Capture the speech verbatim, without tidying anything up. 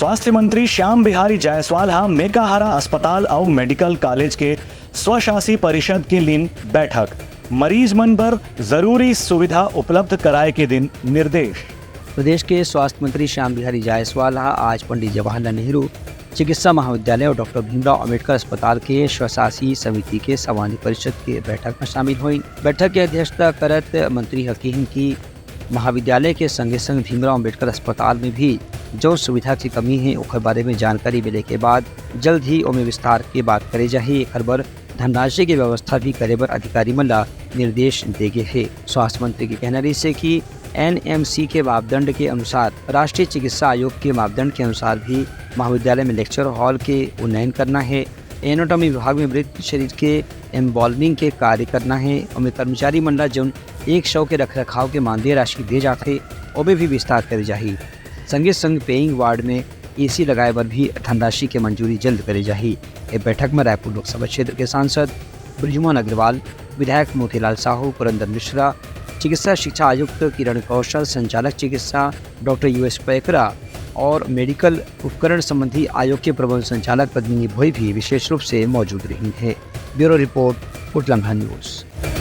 स्वास्थ्य मंत्री श्याम बिहारी जायसवाल ह मेकाहारा अस्पताल अउ मेडिकल कॉलेज के स्वशासी परिषद के लीन बैठक, मरीज मन बर जरूरी सुविधा उपलब्ध कराए के दिन निर्देश। प्रदेश के स्वास्थ्य मंत्री श्याम बिहारी जायसवाल ह आज पंडित जवाहरलाल नेहरू चिकित्सा महाविद्यालय और डॉक्टर भीमराव अंबेडकर अस्पताल के स्वशासी समिति के सामान्य परिषद के बैठक में शामिल हुई। बैठक की अध्यक्षता करत मंत्री ह किहिन कि महाविद्यालय के संगे संग भीमराव अंबेडकर अस्पताल में भी जो सुविधा की कमी है, ओकर बारे में जानकारी मिले के बाद जल्द ही ओमे विस्तार के बात करे जाही। एकर बर धनराशि के व्यवस्था भी करे बर अधिकारी मन ला निर्देश दे गे हे। स्वास्थ्य मंत्री के कहना रहिस हे कि एनएमसी के मापदंड के अनुसार, राष्ट्रीय चिकित्सा आयोग के मापदंड के अनुसार भी महाविद्यालय में लेक्चर हॉल के उन्नयन करना है। एनाटॉमी विभाग में मृत शरीर के एम्बॉल्मिंग के कार्य करना है। ओमे कर्मचारी मन ला जौन एक शव के रखरखाव के मानदेय राशि दे जाथे, ओमे भी विस्तार करे जाही। संगे संग पेइंग वार्ड में एसी लगाए बर भी धनराशि के मंजूरी जल्द करे जाही। ए बैठक में रायपुर लोकसभा क्षेत्र के सांसद बृजमोहन अग्रवाल, विधायक मोतीलाल साहू, पुरंदर मिश्रा, चिकित्सा शिक्षा आयुक्त किरण कौशल, संचालक चिकित्सा डॉक्टर यूएस पैकरा और मेडिकल उपकरण संबंधी आयोग के प्रबंध संचालक पद्मिनी भोई भी विशेष रूप से मौजूद रही है। ब्यूरो रिपोर्ट, उटलंघा न्यूज।